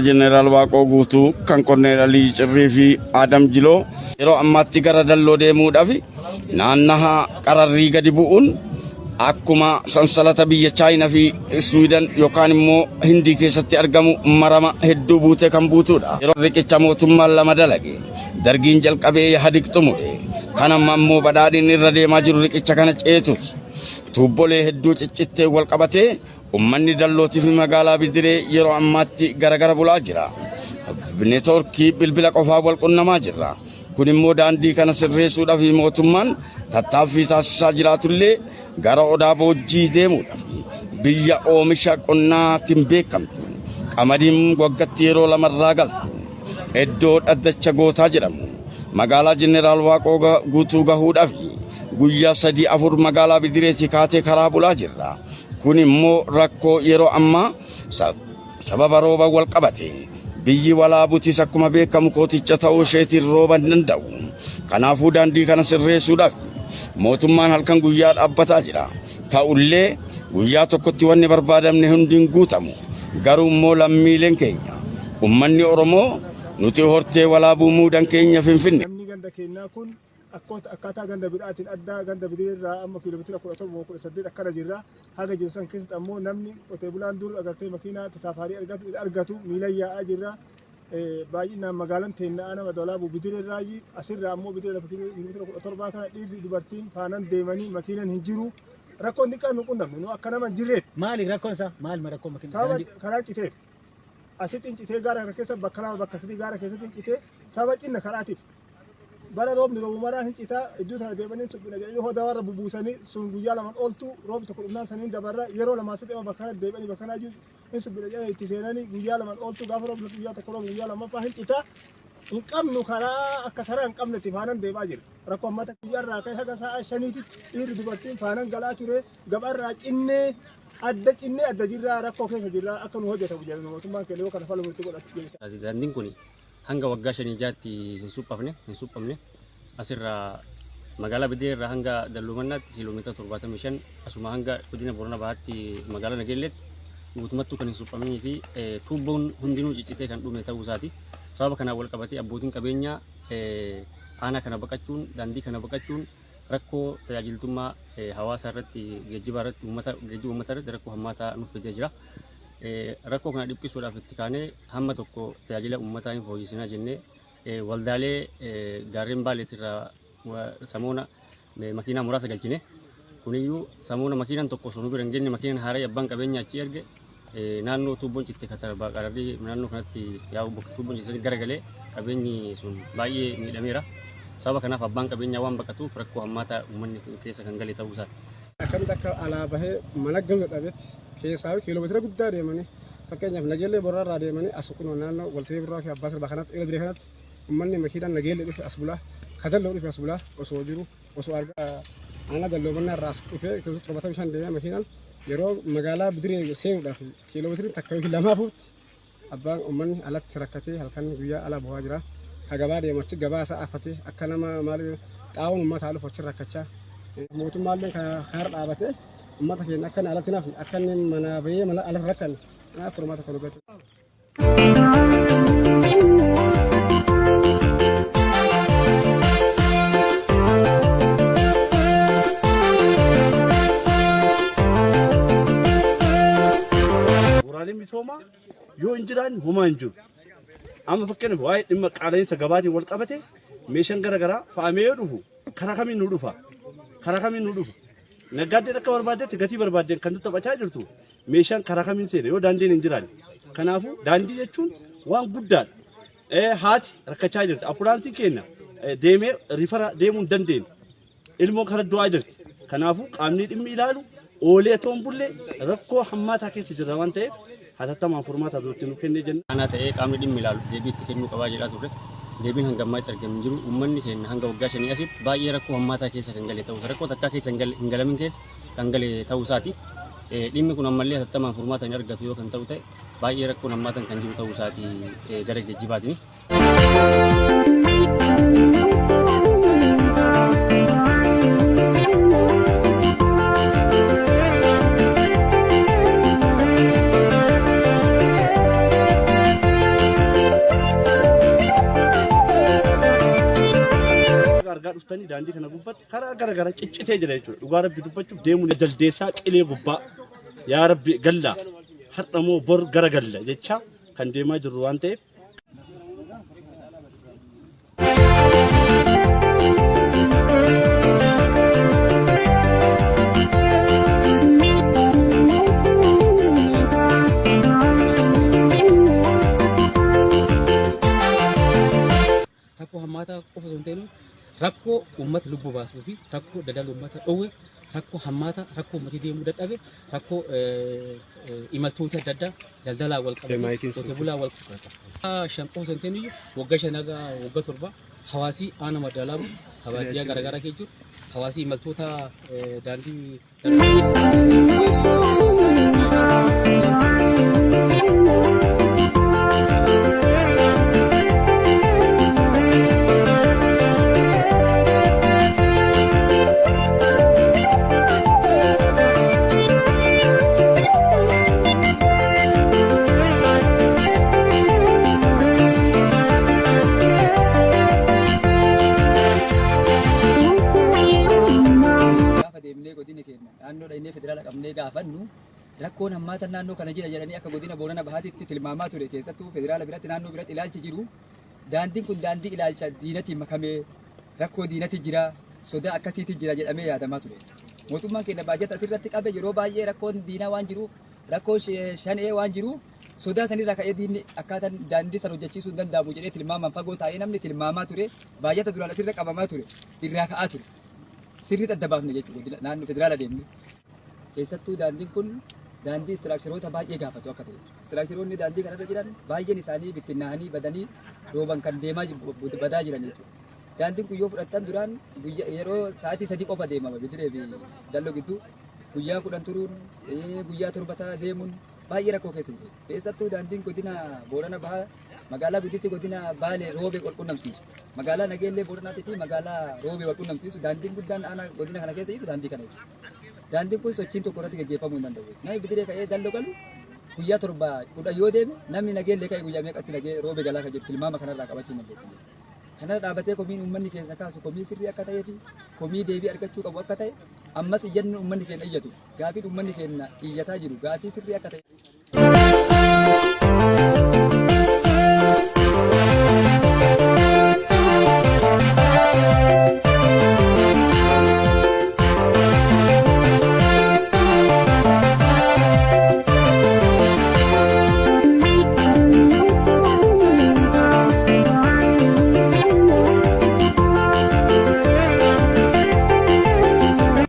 Jeneraal Waaqoo Guutuu kan Korneel Alii Cirrii fi Adam Jiloo yeroo ammaatti gara Dalloo deemuudhaaf naannaha qararrii gadi bu'uun akkuma sansalata biyya Chaayinaa fi Suwiidan yookaan immoo Hindii keessatti argamu marama hedduu buutee kan buutuudha. Yeroo riqicha mootummaan lama dalage Dargiin jalqabee Yahadig xumure. Kan amma ammoo badhaadhinni irra deemaa jiru riqicha kana ceetus tuubbolee hedduu ciccittee wal qabatee Ummanni Dallootii fi magaalaa Bidiree yeroo ammaatti garagara bulaa jira. Neetwoorkii bilbila qofaa wal qunnamaa jirra. Kun immoo daandii kana sirreessuudhaaf mootummaan tattaaffii taasisaa jiraatullee gara Odaa Boojjii deemuudhaaf biyya oomisha qonnaatiin beekamtu qamadiin waggatti yeroo lamarraa galtu iddoo dhaddacha gootaa jedhamu magaalaa Jeneraal Waaqoo Guutuu gahuudhaaf guyyaa sadii afur magaalaa Bidireetii kaatee karaa bulaa jirra. Kun immoo rakkoo yeroo ammaa sababa rooba wal qabate. Biyyi Walaabutis akkuma beekamu kooticha ta'uu isheetiin rooba hin danda'u. Kanaafuu daandii kana sirreessuudhaaf mootummaan halkan guyyaa dhaabbataa jira. Ta'ullee guyyaa tokkotti wanni barbaadamne hundi hin guutamu. Garuu immoo lammiileen keenya ummanni Oromoo nuti hortee Walaabuu muudan keenya Finfinne. Namni ganda keennaa kun Akkaataa ganda biraatiin adda ganda bidiree irraa amma kiiloomeetira 17 moo 18 akkana jirra. Haga jiru san keessatti ammoo namni qotee bulaan dur agartee makiinaa tasaafaarii argatu hin argatu miilan yaa'aa jirra. Baay'inaan magaalan teenna aanaa Madda Walaabuu bidiree irraayyi asirraa ammoo bidiree lafa kiiloomeetira 17 kana dhiirri dubartiin faanan deemanii makiinan hin jiru. Rakkoon xiqqaan nu qunnamne nu akka nama hin jirreetti. Maali rakkoon isaa? Maal ma rakkoon makiinaa? Sababa karaan citeef. Asitti hin citee gaara kana keessa bakka lama bakka sadii gaara keessatti hin citee sababa cinna karaatiif. Bara roobni roobu maraa hin citaa iddoo tana deemanii hin suphina jedhanii hoda warra bubuusanii sun guyyaa laman ooltu roobni tokko dhumnaan saniin dabarra yeroo lamaa sadii amma bakka kana deebi'anii bakka kanaa jiru hin suphina jedhanii itti seenanii guyyaa laman ooltu gaafa roobni guyyaa tokko roobu guyyaa lammaffaa hin citaa hin qabnu karaa akka karaa hin qabnetti faanan deemaa jira. Rakkoo ammata guyyaarraa ka'e haga sa'a shaniitti dhiirri dubartiin faanan galaa ture gabaarraa cinnee adda cinnee adda jirraa rakkoo keessa jirraa akka nu hojjetamu jedhan mootummaan keenya yoo kana falmu itti godhatu jedhe. Daandiin kun hanga waggaa shanii jaatti hin suphafne, hin suphamne. Asirraa magaalaa Bidiree irraa hanga Dalloomannaatti kiiloomeetira 75 asuma hanga godina Boorana Bahaatti magaalaa Nageelleetti guutumattuu kan hin suphaminii fi tuubboon hundinuu ciccitee kan dhume ta'uu isaati. Sababa kanaan wal qabatee abbootiin qabeenyaa aanaa kana baqachuun daandii kana baqachuun rakkoo tajaajiltummaa hawaasaa irratti geejjibaa irratti uummata geejjiba uummata irratti rakkoo hammaataa nuuf fidee jira. Rakkoo kana dhiphisuudhaaf itti kaanee hamma tokko tajaajila uummataa hin fooyyessinaa jennee waldaalee gaarreen Baaleetirraa samoona makiinaa muraasa galchine. Kuniyyuu samoona makiinaan tokko osoo nu bira hin geenye makiinaan haaraa abbaan qabeenya achii erge naannoo tuubboon citte katarba qararrii naannoo kanatti yaa'u bakka tuubboon citte garagalee qabeenyi sun baay'ee miidhameera. Sababa kanaaf abbaan qabeenyaa waan baqatuuf rakkoo hammaataa uummanni keessa kan gale ta'uu isaati. Akkamitti akka alaa bahee mana galu dadhabetti keessaa kiiloomeetira guddaa deemanii fakkeenyaaf Nageellee Booranaa irraa deemanii as kunoo naannoo Waltee Birraa fi Abbaa Sirbaa kanatti Eela Diree kanatti uummanni makiinaan Nageellee dhufe as bulaa Kadalloo dhufe as bulaa osoo jiru osoo argaa aanaa Dalloomannaa irraa as dhufee kiiloomeetira 75 deemee makiinaan yeroo magaalaa Bidiree seenuudhaaf kiiloomeetirii takka yookiin lamaa fuutti abbaan uummanni alatti rakkatee halkan guyyaa ala bu'aa jira. Ka gabaa deemu achi gabaa isaa afatee akka nama maal xaa'oon uummataa dhufu achi rakkachaa. Mootummaallee kanarra dhaabatee uummata keenya akka inni alatti hin hafne akka inni manaa bahee mana alatti rakkanne kanaaf furmaata kan hubatu. Bu'uuraaleen misoomaa yoo hin jiraanne homaa hin jiru. Amma fakkeenyaaf waa'ee dhimma qaala'insa gabaatiin wal qabate meeshaan gara garaa fe'amee yoo dhufu karaa kamiin nu dhufa? Karaa kamiin nu dhufa? Naggaaddeen akka barbaaddetti gatii barbaaddeen kan nutti taphachaa jirtu meeshaan karaa kamiin seena yoo daandiin hin jiraanne. Kanaafuu daandii jechuun waan guddaadha. Haati rakkachaa jirti. Ambulaansiin keenya deemee rifara deemuu hin dandeenye. Ilmoon kara du'aa jirti. Kanaafuu qaamni dhimmi ilaalu oolee otoo hin bulle rakkoo hammaataa keessa jirra waan ta'eef hatattamaan furmaata itti nu kennee jenna. Aanaa ta'ee qaamni dhimmi ilaalu deebii itti kennuu qabaa jedhaa turre. Deebiin hanga ammaatti argame hin jiru. Uummanni keenya hanga waggaa shanii asitti baay'ee rakkoo hammaataa keessa kan gale ta'uu rakkoo takkaa keessa hin galamin keessa kan gale ta'uu isaati. Dhimmi kun ammallee hatattamaan furmaata hin argatu yoo kan ta'u ta'e baay'ee rakkoon hammaataan kan jiru ta'uu isaati gara geejjibaatiin. dhuftanii daandii kana gubbatti karaa gara gara ciccitee jira jechuudha. Dhugaa Rabbi dubbachuuf deemuun jaldeessaa qilee gubbaa yaa Rabbi galla har'a moo bor gara galla jechaa kan deemaa jirru waan ta'eef. Rakkoo hammaataa qofa osoo hin ta'in rakkoo uummata lubbuu baasuu fi rakkoo daldala uummata dhowwe, rakkoo hammaataa, rakkoo uummati deemuu dadhabe, rakkoo imaltoota adda addaa daldalaa wal qabate, qote bulaa wal 5 qofa osoo hin ta'in iyyuu waggaa 5 haga waggaa 7 hawaasii aanaa Madda Walaabuu baadiyyaa garaagaraa keessa jiru hawaasii imaltoota daandii Gaafa deemnee godina keenya naannoo dhaynee federaala qabnee gaafannu rakkoon hammaatan naannoo kana jira jedhanii akka godina Boorana Bahaatitti tilmaamaa ture. Keessattuu federaala biratti, naannoo biratti ilaalchi jiru daandiin kun daandii ilaalcha diinatiin makamee rakkoo diinati jira, sodaa akkasiiti jira jedhamee yaadamaa ture. Mootummaan keenya baajata asirratti qabe yeroo baay'ee rakkoon diinaa waan jiruuf, rakkoon shanee waan jiruuf, sodaa sanirraa ka'ee diinni akkaataan daandii san hojjechiisuu hin danda'amu jedhee tilmaamaan fagoo taa'ee namni tilmaamaa ture. Baajata duraan asirra qabamaa ture irraa ka'aa ture. Sirriitti adda baafne jechuudha godina naannoo federaala deemne. Keessattuu daandiin kun daandii istiraakcharoota baay'ee gaafatu akka ta'e. Istiraakcharoonni daandii kanarra jiran baay'een isaanii bittinnaa'anii badanii rooban kan deemaa badaa jiran jechuudha. Daandiin kun yoo fudhattan duraan guyya yeroo sa'aatii 3 qofa deemama Bidiree fi Dalloo gidduu, guyyaa 10 turuun, guyyaa 7 deemuun baay'ee rakkoo keessa jiru. Keessattuu daandiin godina Boorana Bahaa magaalaa gudditti godina Baalee Roobee wal qunnamsiisu. Magaalaa Nageellee Booranaatii fi magaalaa Roobee wal qunnamsiisu daandiin guddaan aanaa godina kana keessa jiru daandii kana jechuudha. Daandiin kun sochiin tokko irratti gaggeeffamuu hin danda'u. Namni Bidiree ka'ee Dalloo galu guyyaa 7, 10 yoo deeme, namni Nageellee ka'e guyyaa meeqatti nagee Roobee galaa kan jedhu tilmaama kanarraa qabachuu hin dandeessu. Kanarra dhaabatee komiin uummanni keessa kaasu komii sirrii akka ta'ee fi komii deebii argachuu qabu akka ta'e, ammas iyyanni uummanni keenya iyyatu, gaafiin uummanni keenya iyyataa jiru gaafii sirrii akka ta'e.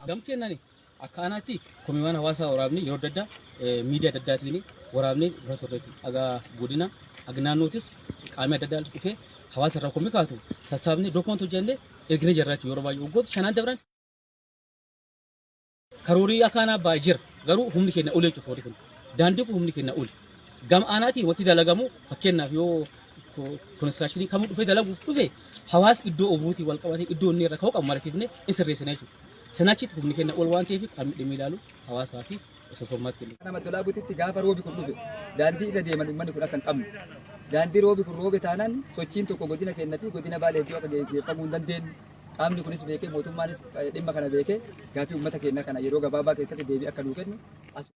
Gam kennani akka aanaatti komiiwwan hawaasaa waraabni yeroo adda addaa miidiyaa adda addaatiin waraabni dura turreetti. Aga godina aga naannootis qaamni adda addaa dhufee hawaasa irraa komii kaatu sassaabnee dookumantii hojjannee erginee jirra jechuudha. Yeroo baay'ee waggoota shanaan dabran karoorii akka aanaa baay'ee jira, garuu humni keenya ol jechuudha. Karoorri kun, daandii kun humni keenya ol. Gama aanaatiin wanti dalagamu, fakkeenyaaf yoo konistiraakshinii kamuu dhufee dalaguuf dhufe, hawaasa iddoo obuutii wal qabatee iddoo inni irra ka'uu qabu maritifnee in sirreessina jechuudha. Sanaachitti humni keenya ol waan ta'eef qaamni dhimmi ilaalu hawaasaa fi osoo furmaata kennu. Kana Madda Walaabutitti gaafa roobi kun dhufe daandii irra deeman uummanni kun akka hin qabne, daandii roobi kun roobe taanaan sochiin tokko godina keenya fi godina Baalee hedduu akka geggeeffamuu hin dandeenye qaamni kunis beekee, mootummaanis dhimma kana beekee gaaffii uummata keenyaa kana yeroo gabaabaa keessatti deebii akka nuu kennu as.